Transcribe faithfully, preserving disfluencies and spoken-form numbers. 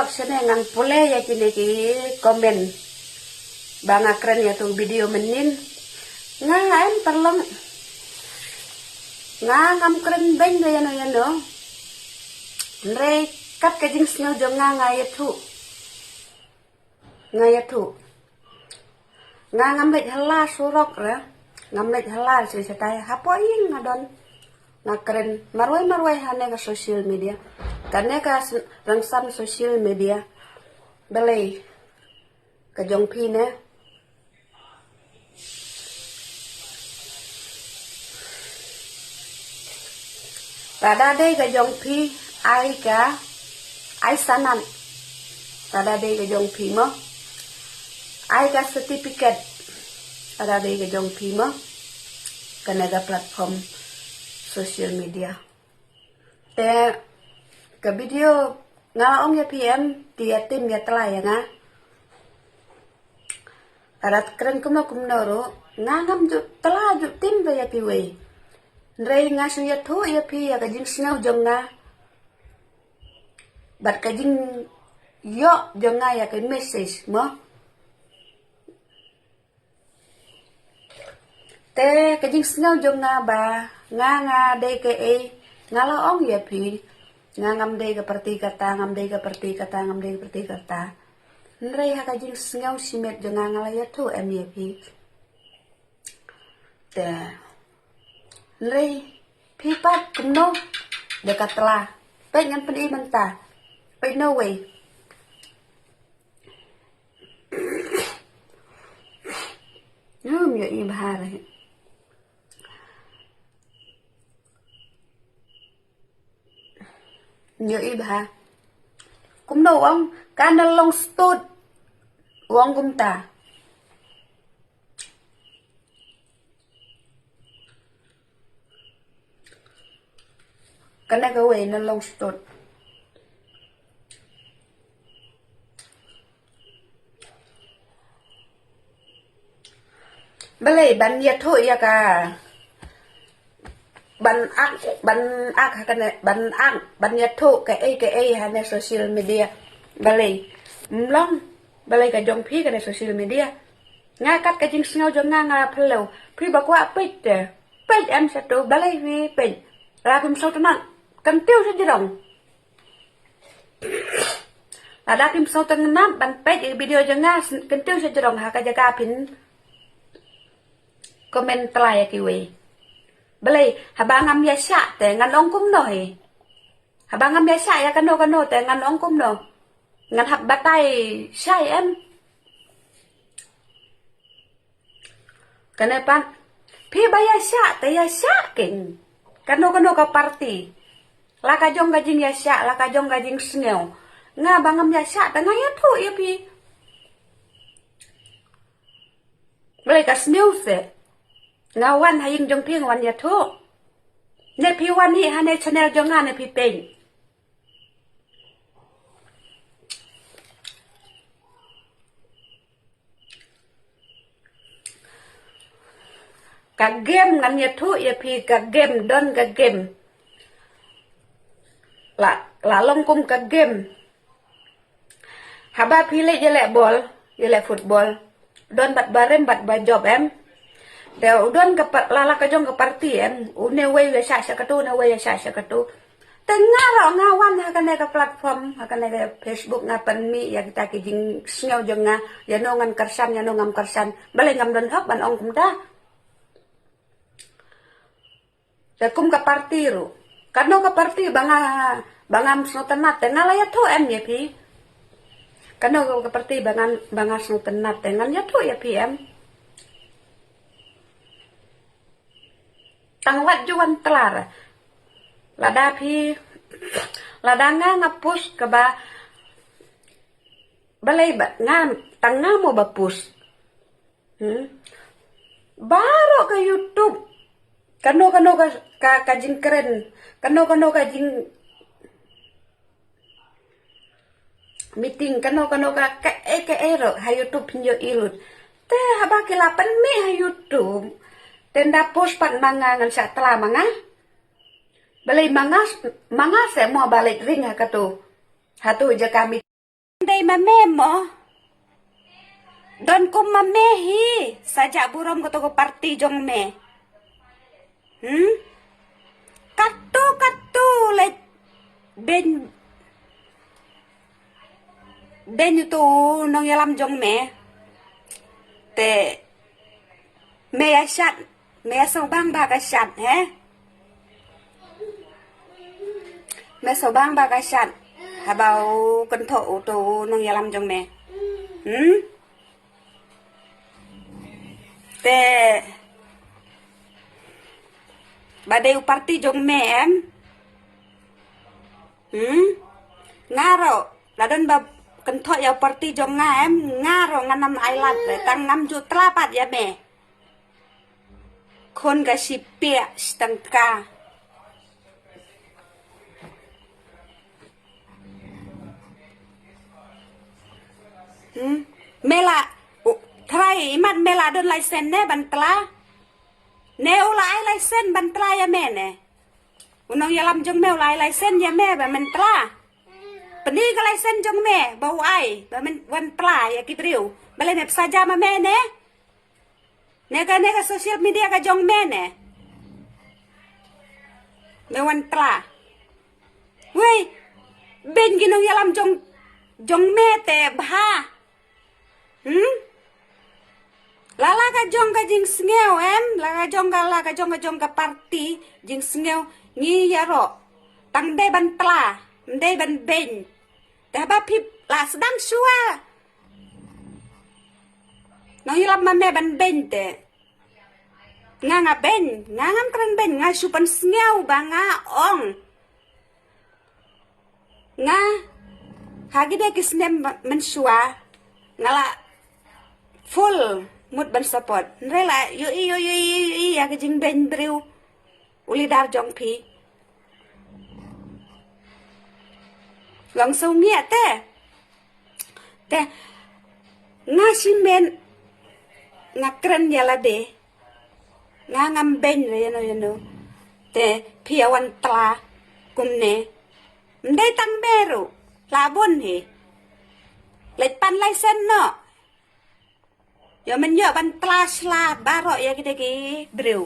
Shane ngan pule ïa kine ki comment ba nga kren ïa tu video mynnin. Nga em parlong. Nga ngam kren beiñ da ïano ïano. Hynrei kat ka jingsngew jong nga nga ïathuh. Nga ïathuh. Nga ngam leit hala surok re. Ngam leit hala shisha tai hapoh ïing nga don. Nga kren marwei marwei hane ka social media. Kane ka s-, rangsan social media. Balei ka jong phi ne? Lada dei ka jong phi ai ka, ai sanad. Lada dei ka jong phi mo. Ai ka certificate. Lada dei ka jong phi mo. Kane ka platform social media. Te ka video nga ong ïa phi em, te ïa tim ïa tla ïa nga. Lada kren kumno kumno ruh nga ngam ju tla ju tim ba ïa phi wei. Hynrei nga shu ïathuh ïa phi ïa ka jingsngew jong nga. Bad ka jingïoh jong nga ïa ka message mo. Te ka jingsngew jong nga ba nga nga dei kaei, nga la ong ïa phi. Nga ngam dei ka parti kata, ngam dei ka parti kata, ngam dei ka parti kata. Hynrei ha ka jingsngew shimet jong nga nga la ïathuh em ïa phi. Te hynrei phi pat kumno da ka tla. Peit ngan pyni mynta. Peit no way. Ym ïohi bha re. Ym ïohi bha. Kumno u ong, ka na long stud. U ong kumta. Kane kawei na long stud. Balei ban ïathuh ïa ka, ban ak, ban ak ha kane, ban ak, ban ïathuh kaei kaei hane social media. Balei? Mlong, balei ka jong phi kane social media? Nga kat ka jingsngew jong nga nga phylliew. Phi ba kwah peit te. Peit em shatu, balei phi peit? Lada phim sngewtynnat, kyntiew sha jrong. Lada phim sngewtynnat ban peit ïa video jong nga, kyntiew sha jrong ha ka jaka phin comment tla ïa kiwei. Balei, haba ngam ïa shah te ngan ong kumno hi. Haba ngam ïa shah ïa kano kano te ngan ong kumno. Ngan hap batai shai em. Kane pat, phi ba ïa shah te ïa shah keiñ. Kano kano ka parti. La ka jong ka jingïashah, la ka jong ka jingsngew. Nga ba ngam ïashah te nga ïathuh ïa phi. Balei ka sniew se. Nga wan ha ïing jong phi nga wan ïathuh. Ne phi wan hi hane channel jong nga ne phi peit. Ka game ngan ïathuh ïa phi, ka game, don ka game. La, la long kum ka game. Haba phi leit ïaleh bol, ïaleh football. Don bad barim bad bajop em. Te u don ka pa-, la la ka jong ka parti em. Une wei u ïashah sha katu, une wei u ïashah sha katu. Te nga ruh nga wan ha kane ka platform, ha kane ka Facebook nga pynmih ïa kita ki jingsngew jong nga, ïano ngan kyrshan, ïano ngam kyrshan. Balei ngam don hok ban ong kumta. Te kum ka parti ruh. Kano ka parti ba nga, ba ngam sngewtynnat te nga la ïathuh em ïa phi. Kano ka parti ba ngan, ba nga sngewtynnat te ngan ïathuh ïa phi em. Tang wat ju wan tlar. Lada phi, lada nga nga post kaba, balei ba nga, tang nga mo ba post. Hmm. Baroh ka YouTube. Kano kano ka, ka, ka jingkren. Kano kano ka jing meeting, kano kano ka, kaei kaei ruh ha YouTube phin ïohi lut. Te haba ki la pynmih ha YouTube, te ynda post pat ma nga ngan shah tla ma nga. Balei ma nga, ma nga se mo ba leit ring ha katu. Hatu jaka meeting. Dei ma me mo. Don kum ma me hi. Sa jah burom kato ka parti jong me. Hmm? Katu katu leit beiñ, beiñ uto u nongïalam jong me. Te me ïa shad, me ïa sngewbang ba ka shad, he? Me sngewbang ba ka shad haba u kynthoh uto u nongïalam jong me. Hmm? Te ba dei u parti jong me em. Hmm? Nga ruh la don ba kynthoh ïa u parti jong nga em, nga ruh ngan ym ai lad re, tang ngam ju tla pat ïa me. Khun ka shipiah shi tyngka. Hmm? Me la, u, trai imat me la don license ne ban tla? Ne u la ai license ban tla ïa me ne? U nongïalam jong me u la ai license ïa me ba men tla? Pyni ka license jong me ba u ai ba men wan tla ïa ki briew. Balei me pynsaja ma me ne? Ne ka, ne ka social media ka jong me ne? Me wan tla. Wei, beiñ ki nongïalam jong, jong me te bha. Hmm? La la ka jong ka jingsngew em, la ka jong ka, la ka jong ka, jong ka parti jingsngew ngi ïaroh. Tang dei ban tla, dei ban beiñ. Te haba phi la sdang shuwa. Nongïalam ma me ban beiñ te. Nga nga beiñ, nga ngam kren beiñ, nga shu pynsngew ba nga ong. Nga ha kine ki snem mynshuwa nga la full mut ban support. Hynrei la ïohi, ïohi, ïohi, ïohi ïa ka jingbeiñ briew u leader jong phi. Long sngewsih te. Te nga shimet nga kren ïa lade. Nga ngam beiñ re ïano ïano. Te phi ïa wan tla kumne. Ym dei tang me ruh, la bun hi. Leit pan license noh. Ïa men ïoh ban tla sla baroh ïa kite ki briew.